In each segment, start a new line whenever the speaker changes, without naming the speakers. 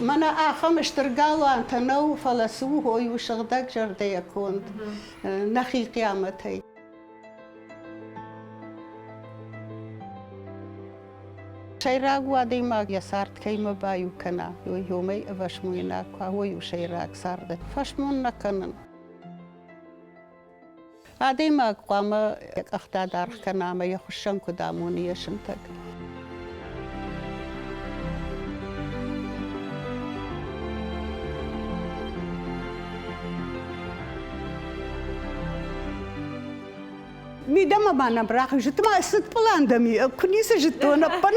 Мӕнӕ ахӕм стыр галуантӕ нӕу, фӕлӕ цы у, хой у сыгъдӕг зӕрдӕйӕ конд, нӕхи хъиамӕтӕй. Сӕйраг у адӕймаг йӕ цард кӕимӕ баиу кӕна, уый уымӕй ӕвӕсмойнаг куы уа, уый у сӕйраг царды. Фӕсмон нӕ кӕнын. Адӕймаг хъуамӕ йӕ къӕхтӕ даргъ кӕна ӕмӕ йӕ хуыссӕн куыд амоны йӕ сынтӕг. Мидӕмӕ ма нӕм рахизут, ма цыд пълан дӕм и, куы ницы зыдтон ӕппын.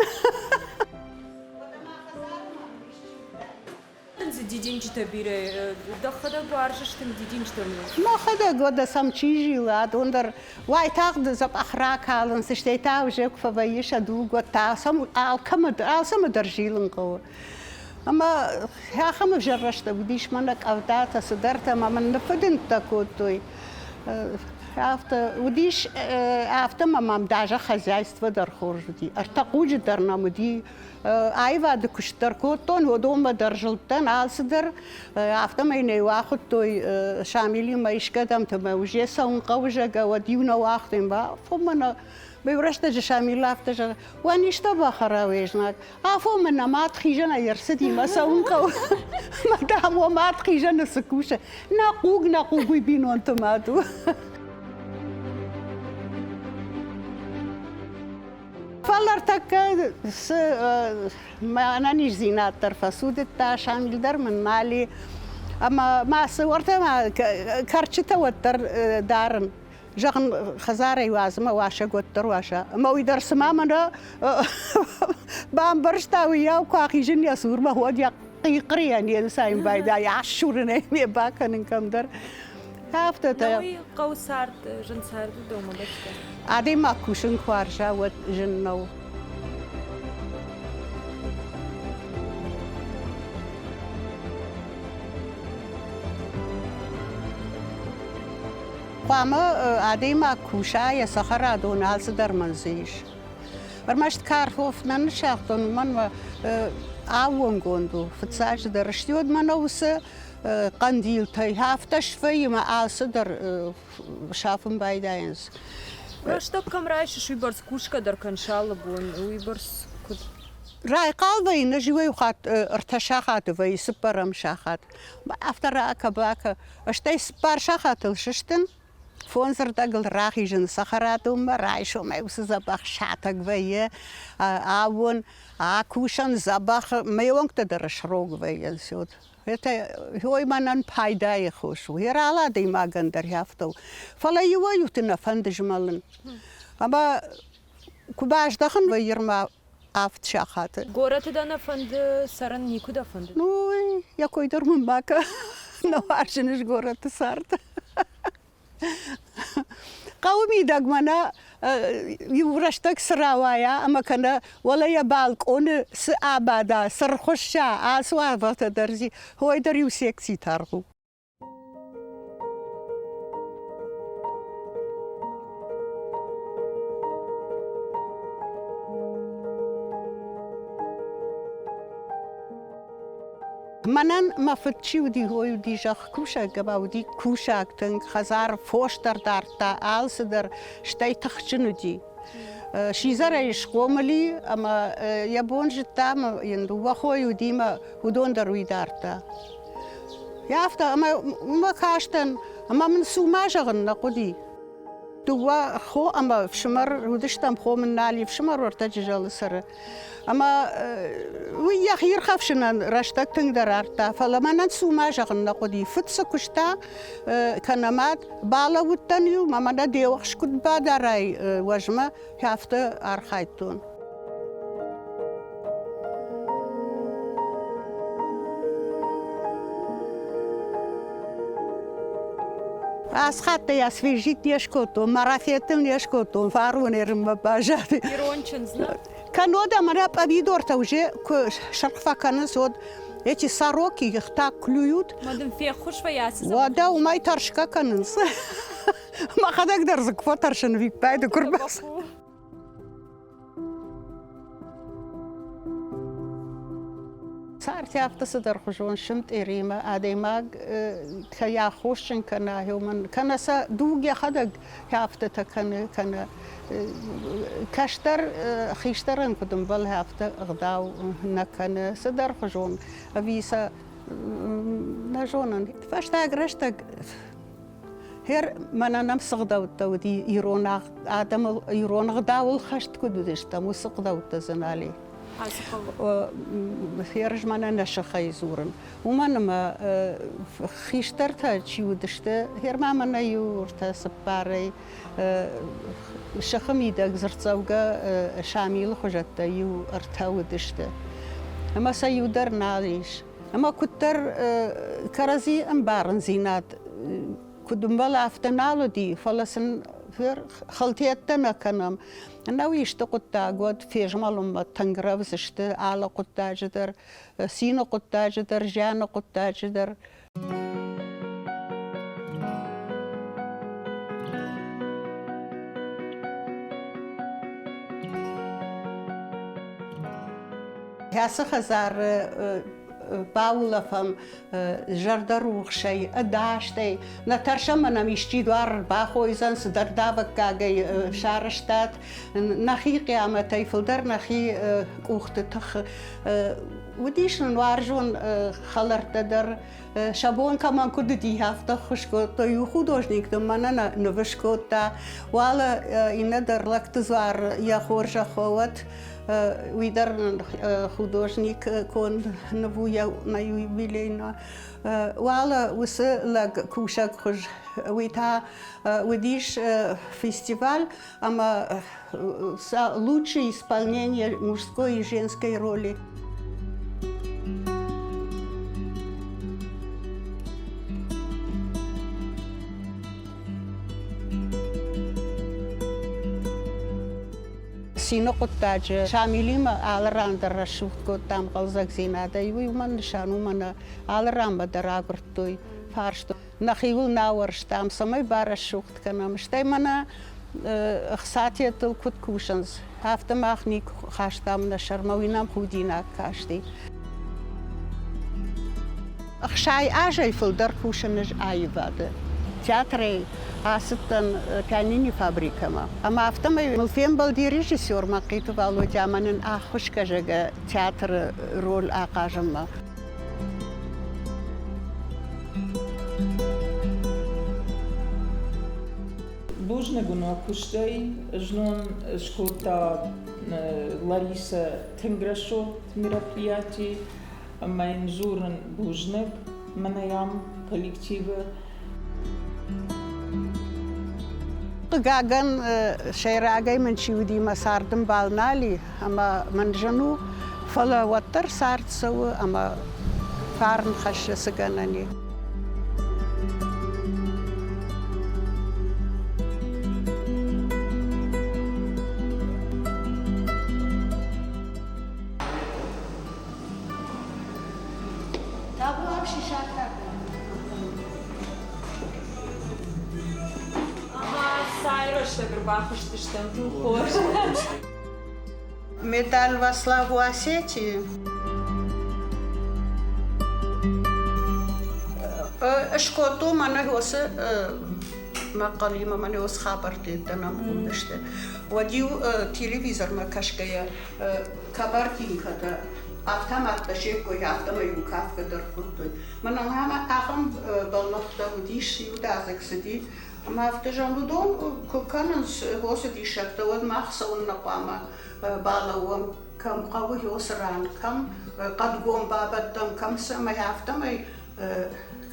Дзы дидинджытӕ бирӕ. Дӕхӕдӕг уарзыс тынг дидинджытӕм?
Мӕхӕдӕг уӕдӕ сӕм чи зилы, адон дӕр уайтагъд дзӕбӕх ракалынц, стӕй та уже куы фӕвӕййы сӕ дуг, уӕд та сӕм алкӕмӕ, алцӕмӕ дӕр зилын хъӕуы. Ӕмӕ ахӕм ӕвзӕр рӕстӕг уыдис мӕнӕ къӕвдатӕ, цыдӕртӕ ӕмӕ мын ныффыдындтӕ кодтой. Афтӕ уыдис, афтӕ ма мӕм даже хозяйство дӕр хорз уыди. Ӕртӕ хъуджы дӕр нӕм уыди. Аивады куыст дӕр кодтон, уыдонмӕ дӕр зылдтӕн, алцыдӕр. Афтӕмӕй нӕ иу ахуыдтой Шамилимӕ искӕдӕмты мӕ уже цӕуын хъӕуы, зӕгъгӕ, уӕд иу нӕ уагътой. Мӕ иу рӕстӕджы Шамил афтӕ зӕгъы, уӕ низтӕ бахӕра уе знаг. Афонмӕ нӕ мад хизӕнӕй ӕрцыди, мӕ цӕуын хъӕуы. Мӕ дам, уӕ мад хизӕны цы кусы? Нӕ хъуг, нӕ хъуг уый бинонты мад у. Фӕлӕ ӕртӕккӕ цы мӕ ӕнӕниздзинад дӕр фӕцудыдта, Шамил дӕр мын нал и. Ӕмӕ ма цы уӕртӕ ма кӕрчытӕ уӕддӕр дарын. Зӕгъын, хӕдзарӕй уадз ӕмӕ уасӕг уӕддӕр уаса. Ӕмӕ уый дӕр цыма мӕнӕ бамбӕрста, уыйау куы ахизын йӕ цурмӕ, уӕд йӕ хъихъхъырийӕ не нцайын байдайы, ассурынӕй ме бакӕнын кӕмдӕр. Афтӕтӕ.
Уый хъӕуы цард, зын цард у дӕумӕ гӕсгӕ?
Адӕймаг кусын куы уарза, уӕд зын нӕу. Хъуамӕ адӕймаг куса, йӕ цӕхӕрадоны алцыдӕр мӕн дзы ис. Ӕрмӕст картоф нӕ ныссагътон, уымӕн мӕ аууонгонд у. Фыццаджыдӕр сты, уӕд мӕнӕ уыцы хъӕндилтӕй афтӕ свӕййы мӕ алцыдӕр сафын байдайынц.
Рӕстӕг кӕм райсыс, уыйбӕрц кусгӕ дӕр кӕныс алы бон, уыйбӕрц куыд?
Райхъал вӕййын ӕз иуӕй хатт ӕртӕ сахаты вӕййы, цыппӕрӕм сахат. Афтӕ ракӕ-бакӕ. Стӕй цыппар сахатыл сыстын, фондзырдӕгыл рахизын цӕхӕрадонмӕ, райсомӕй уыцы дзӕбӕх сатӕг вӕййы, аууон, акусӕн дзӕбӕх, ме уӕнгтӕ дӕр срог вӕййынц. Вот это ой мӕнӕн пайдайы хос у. Йӕ рал адӕймагӕн дӕр афтӕ у. Фӕлӕ иуӕй-иуты нӕ фӕнды змӕлын. Ӕмӕ куы баздӕхын вӕййы ма авд сахаты.
Горӕты дӕ нӕ фӕнды цӕрын, никуы дӕ фӕнды?
Ну, йӕ кой дӕр мын бакӕ. Нӕ уарзын ӕз горӕты цард. Хъӕуы мидӕг мӕнӕ иу рӕстӕг цы рауайа ӕмӕ кӕнӕ уӕлӕ йӕ балкъоны цы абада, цы рхуысса, ацы уавӕртӕ дӕр ой дӕр иу секци таргъ у. Мӕнӕн мӕ фыд чи уыди, уый уыди зӕхкусӕг ӕмӕ уыди кусӕг тынг, хӕдзар фос дӕр дардта, алцыдӕр, стӕй тыхджын уыди. Сидзӕрӕй схъомыл и ӕмӕ йӕ бон зыдта ӕмӕ йын дыууӕ хойы уыди ӕмӕ уыдон дӕр уый дардта. Афтӕ ӕмӕ уымӕ кастӕн, ӕмӕ мын цума зӕгъын нӕ хъуыди. Дыууӕ хо ӕмӕ фсымӕр уыдыстӕм, хо мын нал и, фсымӕр уӕртӕ Джызӕлы цӕры. Ӕмӕ уый йӕхи ирхӕфсынӕн рӕстӕг тынгдӕр ардта, фӕлӕ мӕнӕн цума зӕгъын нӕ хъуыди. Фыд цы куыста, кӕнӕ мад, балӕууыдтӕн-иу, мӕ мӕнӕ де уӕхск куыд бадарай уӕзмӕ, афтӕ архайдтон. Ацы хатт ӕй освежить не скодтон, марафетыл не скодтон, фарон ӕрынмӕ баззад.
Ирон чындз нӕ?
Кӕннод ӕмӕ пъамидортӕ уже куы сырх фӕкӕнынц, уӕд эти сороки их так клюют.
Ма дын феххуыс вӕййы ацы
Уӕдӕ уымӕй тӕрсгӕ кӕнынц. Мӕхӕдӕг дӕр дзы куы фӕтӕрсын виппайды куы рбацӕуы. Цард афтӕ цыдӕрхуызон сымтъеримӕ адӕймаг кӕй аххосджын кӕна, уымӕн кӕнӕ сӕ дуг йӕхӕдӕг афтӕтӕ кӕны, кӕнӕ кӕстӕр хистӕрӕн куыд ӕмбӕлы, афтӕ ӕгъдау нӕ кӕны, цыдӕрхуызон ӕви сӕ нӕ зонын. Фӕстаг рӕстӕг Хер мӕнӕ нӕм цы гъдӕуттӕ уыди ирон адӕмыл, ирон ӕгъдауыл хӕст куыд уыдыстӕм, уыцы гъдӕуттӕ дзы нал и. Херыз мӕнӕ нӕ сыхӕй дзурын. Уымӕн ӕмӕ хистӕртӕ чи уыдысты, хер ма мӕнӕ иу ӕртӕ цыппарӕй сыхы мидӕг дзырддзӕугӕ Шамилы хуызӕттӕ иу ӕртӕ уыдысты. Ӕмӕ сӕ иу дӕр нал ис. Ӕмӕ куыддӕр кӕрӕдзи ӕмбарындзинад куыд ӕмбӕлы, афтӕ нал уыди, фӕлӕ сын хӕлтӕттӕ нӕ кӕнӕм. Нӕу исты хъуыддаг, уӕд фезмӕлынмӕ тынг рӕвдз сты алы хъуыддаджы дӕр, цины хъуыддаджы дӕр, зианы хъуыддаджы дӕр. Ацы хӕдзары баулӕфӕм зӕрдӕрухсӕй, ӕдасӕй. Нӕ тӕрсӕм, нӕм исчи дуар ӕрбахойдзӕн, цыдӕр давӕггагӕй сарӕзтат. Нӕхи хъиамӕтӕй фылдӕр нӕхи къухты тых. Уыдис нын уарзон хӕлӕрттӕ дӕр. Сӕ бон кӕмӕн куыд уыди, афтӕ ӕххуыс кодтой. Иу художник дын мӕнӕ ныв скодта. Уӕлӕ иннӕ дӕр лӕгты дзуар йӕ хорзӕх уӕд. Уый дӕр художник конд ныв у нӕ юбилейно. Уӕлӕ уыцы лӕг кусӕг хуыз, уый та уыдис фестиваль ӕмӕ лучшее исполнение мужской и женской роли. Цины хъуыддаджы Шамилимӕ алы ран дӕр рӕсугъд кодтам хъӕлдзӕгдзинадӕй. Уый уымӕн нысан у, мӕнӕ алы ранмӕ дӕр агуырдтой фарст. Нӕхиуыл нӕ ауӕрстам, цӕмӕй барӕсугъд кӕнӕм. Стӕй мӕнӕ ӕхцатӕтыл куыд кусынц, афтӕ мах никуы хастам нӕ сӕрмӕ, уый нӕм худинаг касти. 60 азӕй фылдӕр кусын ӕз аивады. Театрӕй ацыдтӕн пианинойы фабрикӕмӕ. Ӕмӕ афтӕмӕй мыл фембӕлди режиссер Мӕхъиты Валодя ӕмӕ нын ӕххуысгӕнӕг театры роль ахъазынмӕ.
Бузныг уын уӕ куыстӕй. Знон скодта Ларисӕ тынг рӕсугъд мероприяти ӕмӕ йын дзурын бузныг мӕнӕй ам коллективы.
Хъыгагӕн, сӕйрагӕй мын чи уыди, мӕ цардӕмбал нал и, ӕмӕ мын зын у, фӕлӕ уӕддӕр цард цӕуы ӕмӕ фарн хӕссы, цы гӕнӕн и. Табуап сисӕггаг.
Ӕмӕ цай рӕстӕг ӕрбахызтыстӕм, тынг хорз.
Медаль во славу Осетии. Скодтон мӕнӕ уыцы мӕхъхъӕлимӕ мӕнӕ уыцы хабӕрттӕ нӕм уыдысты. Уӕд-иу телевизормӕ кӕсгӕйӕ кабардинкӕтӕ автоматтӕ се ккой, афтӕмӕй-иу кафгӕ дӕр кодтой. Мӕнӕн ахӕм бӕллӕхтӕ уыдис, иудадзыг цыди. Ӕмӕ афтӕ зӕгъын, уыдон куы кӕнынц уыцы диссӕгтӕ, уӕд мах цӕуылнӕ хъуамӕ балӕууӕм, кӕм хъӕуы уыцы ран, кӕм хъӕдгом бабӕттӕм, кӕм цӕмӕй, афтӕмӕй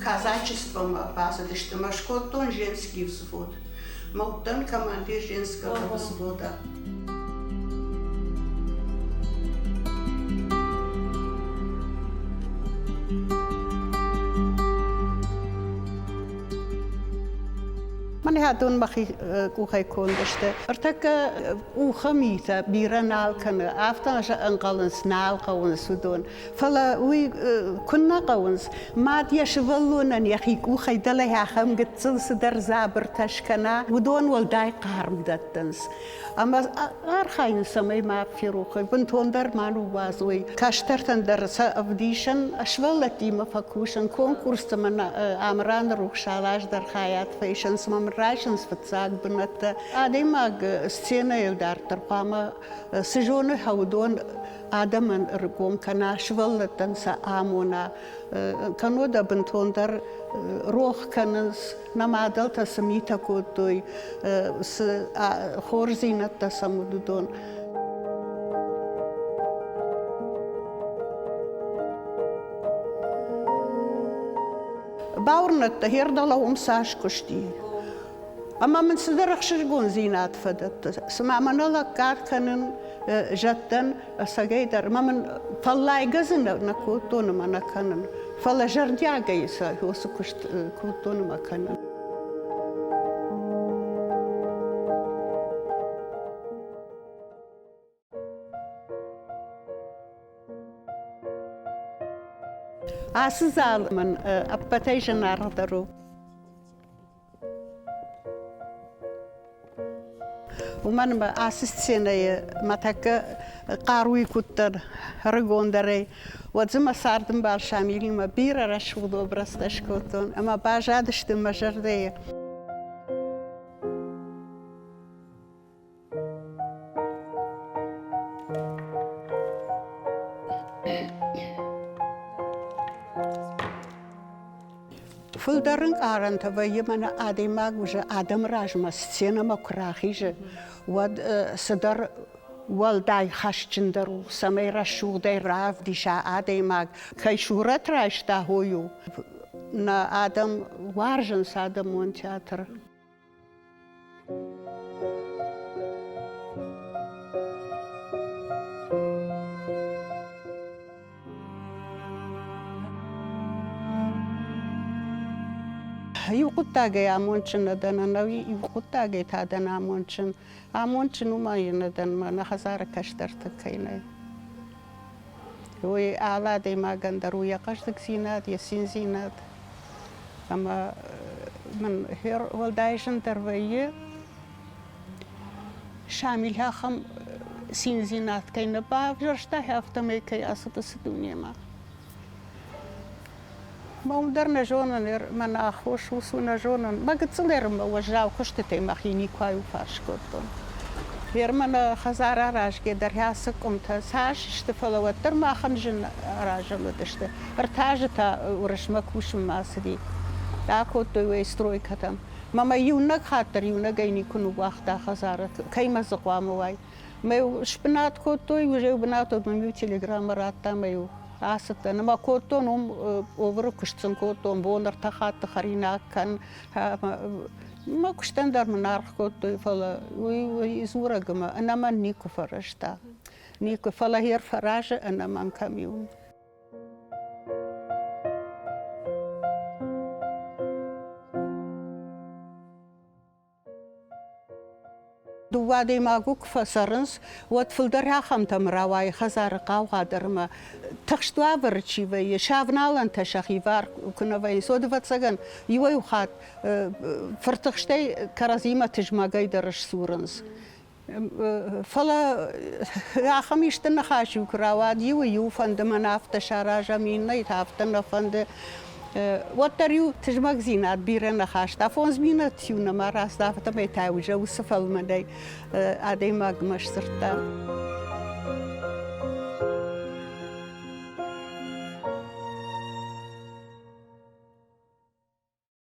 казачествомӕ бацыдысты ӕмӕ скодтон женский взвод. Мӕ уыдтӕн командир женского взвода. Мӕнӕ адон мӕхи къухӕй конд сты. Ӕртӕккӕ къухы митӕ бирӕ нал кӕны, афтӕ ӕнхъӕлынц, нал хъӕуынц уыдон. Фӕлӕ уый куыннӕ хъӕуынц, мад йӕ сывӕллонӕн йӕхи къухӕй дӕлӕ ахӕм гыццыл цыдӕр дзабыртӕ скӕна, уыдон уӕлдай хъарм дӕттынц. Ӕмӕ архайын, цӕмӕй ма ферох уой, бынтондӕр ма ныууадзой. Кӕстӕртӕн дӕр сӕ ӕвдисӕн сывӕллӕттимӕ фӕкусын, конкурсты мын Амыраны рухс алаз дӕр хайад фӕисынц ӕмӕ мын райсынц фыццаг бынӕттӕ. Адӕймаг сценӕйыл дарддӕр хъуамӕ цы зоны, уыдон адӕмӕн ӕргом кӕна, сывӕллӕттӕн сӕ амона. Кӕннод бынтондӕр рох кӕнынц, нӕ мадӕлтӕ цы митӕ кодтой, цы хорздзинӕдтӕ сӕм уыд, уыдон. Бауырнӕд дӕ, хердӕлӕ уым цас куысти. Ӕмӕ мын цыдӕр ӕхсызгондзинад фӕдӕтты. Цыма мӕ нӕ лӕггад кӕнын зӕдтӕн ӕцӕгӕйдӕр. Ӕмӕ мын фӕллайгӕ дзы нӕ кодтон ӕмӕ нӕ кӕнын. Фӕлӕ зӕрдиагӕй сӕ уыцы куыст кодтон ӕмӕ кӕнын. Ацы зал мын ӕппӕтӕй зынаргъдӕр у. Уымӕн ӕмӕ ацы сценӕйы мӕ тӕккӕ хъаруйы куыддӕр ӕрыгондӕрӕй, уӕд дзы мӕ цардӕмбал Шамилимӕ бирӕ рӕсугъд обрӕзтӕ скодтон ӕмӕ баззадысты мӕ зӕрдӕйы. Фылдӕр ӕнкъарӕнтӕ вӕййы мӕнӕ адӕймаг уже адӕмы размӕ сценӕмӕ куы рахизы, уӕд цыдӕр уӕлдай хӕсджындӕр у, цӕмӕй рӕсугъдӕй равдиса адӕймаг, кӕй сурӕт райста, уый у. Нӕ адӕм уарзынц адӕмон театр. Иу хъуыддагӕй амондджын нӕ дӕн, ӕнӕуи иу хъуыддагӕй та дӕн амондджын. Амондджын уымӕй нӕ дӕн, мӕ нӕ хӕдзары кӕстӕртӕ кӕй нӕй. Уый алы адӕймагӕн дӕр у йӕ хъӕздыгдзинад, йӕ циндзинад. Ӕмӕ мын уӕлдай зындӕр вӕййы, Шамил ахӕм циндзинад кӕй нӕ бавзӕрста, афтӕмӕй кӕй ацыд ацы дунемӕ. Мӕ уым дӕр нӕ зонын, мӕн аххос ус у, нӕ зонын. Мӕ гыццыл ӕрмӕ уӕззау куыстытӕй мӕхи никуы аиуфарс кодтон. Фермӕ нӕ хӕдзар аразгӕ дӕр ацы къуымтӕ цас сты, фӕлӕ уӕддӕр махӕн зын аразӕн уыдысты. Ӕртӕ азы та Уырысмӕ кусынмӕ ацыди. Акодтой уӕ стройкӕтӕм. Мӕ мӕ иунӕг хатт дӕр иунӕгӕй никуы ныууагъта хӕдзары. Кӕй мӕ дзы хъуамӕ уай? Мӕ сбынат кодтой, уже бынат уыд, мӕм иу телеграммӕ радта ӕмӕ-иу ацыдтӕн. Ӕмӕ кодтон уым повары куыст сын кодтон, бон ӕртӕ хатты хӕринаг кӕн. Мӕ куыстӕн дӕр мын аргъ кодтой, фӕлӕ уый, уый дзурӕг ӕмӕ ӕнӕмӕн никуы фӕрӕзта. Никуы, фӕлӕ йе рфӕразы ӕнӕмӕн кӕм-иу. Дыууӕ адӕймагы куы фӕцӕрынц, уӕд фылдӕр ахӕмтӕм рауайы хӕдзары хъаугъа дӕр ӕмӕ тыхст уавӕры чи вӕййы, сӕ авналӕнтӕ сӕхивар куы нӕ вӕййынц, уӕд, ӕвӕццӕгӕн, иуӕй-иу хатт фыртыхстӕй кӕрӕдзимӕ тызмӕгӕй дӕр сдзурынц. Фӕлӕ ахӕм исты ныхас-иу куы рауад, иуы иу фӕнды мӕн афтӕ саразӕм, иннӕйы та афтӕ нӕ фӕнды, уӕддӕр-иу тызмӕгдзинад бирӕ нӕ хаста. Фондз минут-иу нӕма рацыд, афтӕмӕй та уже уыцы фӕлмӕнӕй адӕймагмӕ сдзырдта.